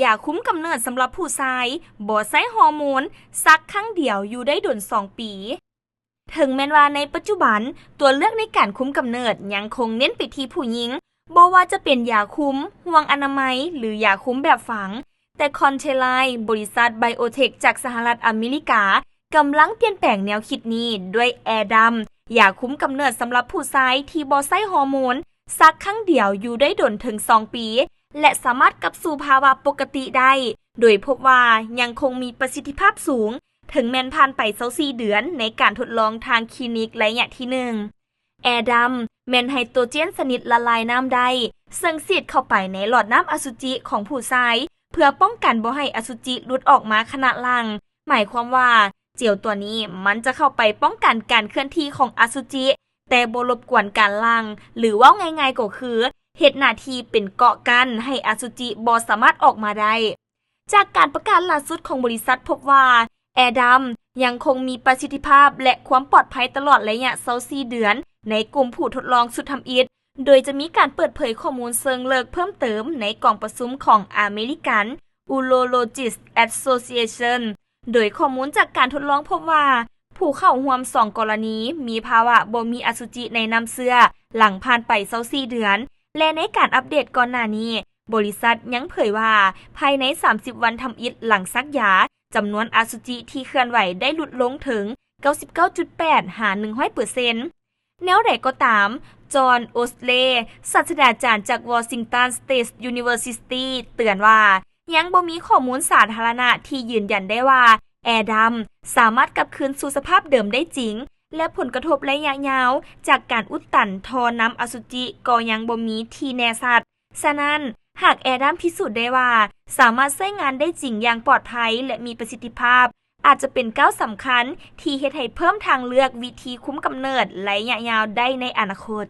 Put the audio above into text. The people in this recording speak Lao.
ຢາຄຸມກຳເນີດສຳລັບຜູ້ຊາຍ ບໍ່ໃຊ້ຮໍໂມນ ສັກຄັ້ງດຽວຢູ່ໄດ້ດົນສອງປີ. ເຖິງແມ່ນວ່າໃນປັດຈຸບັນ ຕົວເລືອກໃນການຄຸມກຳເນີດຍັງຄົງເນັ້ນໄປທີ່ຜູ້ຍິງ, ບໍ່ວ່າຈະເປັນຢາຄຸມ, ຫ່ວງອະນາໄມ ຫຼື ຢາຄຸມແບບຝັງ, ແຕ່ຄອນເທລາຍ, ບໍລິສັດໄບໂອເທັກຈາກສະຫະລັດອາເມລິກາ ກຳລັງປ່ຽນແປງແນວຄິດນີ້ດ້ວຍແອດຳ, ຢາຄຸມກຳເນີດສຳລັບຜູ້ຊາຍທີ່ບໍ່ໃຊ້ຮໍໂມນ, ສັກຄັ້ງດຽວຢູ່ໄດ້ດົນເຖິງສອງປີ ແລະ ສາມາດກັບສູ່ພາວະປົກກະຕິໄດ້, ໂດຍພົບວ່າຍັງຄົງມີປະສິດທິພາບສູງ ເຖິງແມ່ນຜ່ານໄປຊາວສີ່ເດືອນໃນການທົດລອງທາງຄລີນິກໄລຍະທີໜຶ່ງ. ແອດຳແມ່ນໄຮໂດຣເຈນຊະນິດລະລາຍນ້ຳໄດ້, ເຊິ່ງສີດເຂົ້າໄປໃນຫຼອດນ້ຳອະສຸຈິຂອງຜູ້ຊາຍ ເພື່ອປ້ອງກັນບໍ່ໃຫ້ອະສຸຈິຫຼຸດອອກມາຂະນະຫຼັ່ງ. ໝາຍຄວາມວ່າ ເຈວຕົວນີ້ມັນຈະເຂົ້າໄປປ້ອງກັນການເຄື່ອນທີ່ຂອງອະສຸຈິ, ແຕ່ບໍ່ລົບກວນການຫຼັ່ງ, ຫຼື ເວົ້າງ່າຍໆກໍຄື ເຮັດໜ້າທີ່ເປັນເກາະກັ້ນໃຫ້ອະສຸຈິບໍ່ສາມາດອອກມາໄດ້. ຈາກການປະກາດລ່າສຸດຂອງບໍລິສັດພົບວ່າ ແອດຳຍັງຄົງມີປະສິດທິພາບ ແລະ ຄວາມປອດໄພຕະຫຼອດໄລຍະຊາວສີ່ເດືອນໃນກຸ່ມຜູ້ທົດລອງຊຸດທຳອິດ, ໂດຍຈະມີການເປີດເຜີຍຂໍ້ມູນເຊີງເລິກເພີ່ມເຕີມໃນກອງປະຊຸມຂອງ American Urologist Association. ໂດຍຂໍ້ມູນຈາກການທົດລອງພົບວ່າ ຜູ້ເຂົ້າຮ່ວມສອງກໍລະນີມີພາວະບໍ່ມີອະສຸຈິໃນນ້ຳເຊື້ອຫຼັງຜ່ານໄປຊາວສີ່ເດືອນ, ແລະ ໃນການອັບເດດກ່ອນໜ້ານີ້, ບໍລິສັດຍັງເຜີຍວ່າ ພາຍໃນສາມສິບວັນທຳອິດຫຼັງສັກຢາ, ຈຳນວນອະສຸຈິທີ່ເຄື່ອນໄຫວໄດ້ຫຼຸດລົງເຖິງເກົ້າສິບເກົ້າຈຸດແປດຫາໜຶ່ງຮ້ອຍເປີເຊັນ. ແນວໃດກໍຕາມ, ຈອນ ໂອສເລ ສາດສະດາຈານຈາກ Washington State University ເຕືອນວ່າ ຍັງບໍ່ມີຂໍ້ມູນສາທາລະນະທີ່ຢືນຢັນໄດ້ວ່າ ແອດຳສາມາດກັບຄືນສູ່ສະພາບເດີມໄດ້ຈິງ ແລະ ຜົນກະທົບໄລຍະຍາວຈາກການອຸດຕັນທໍ່ນ້ຳອະສຸຈິກໍຍັງບໍ່ມີທີ່ແນ່ຊັດ. ສະນັ້ນ, ຫາກແອດຳພິສູດໄດ້ວ່າສາມາດໃຊ້ງານໄດ້ຈິງຢ່າງປອດໄພ ແລະ ມີປະສິດທິພາບ, ອາດຈະເປັນກ້າວສຳຄັນທີ່ເຮັດໃຫ້ເພີ່ມທາງເລືອກວິທີຄຸມກຳເນີດໄລຍະຍາວໄດ້ໃນອະນາຄົດ.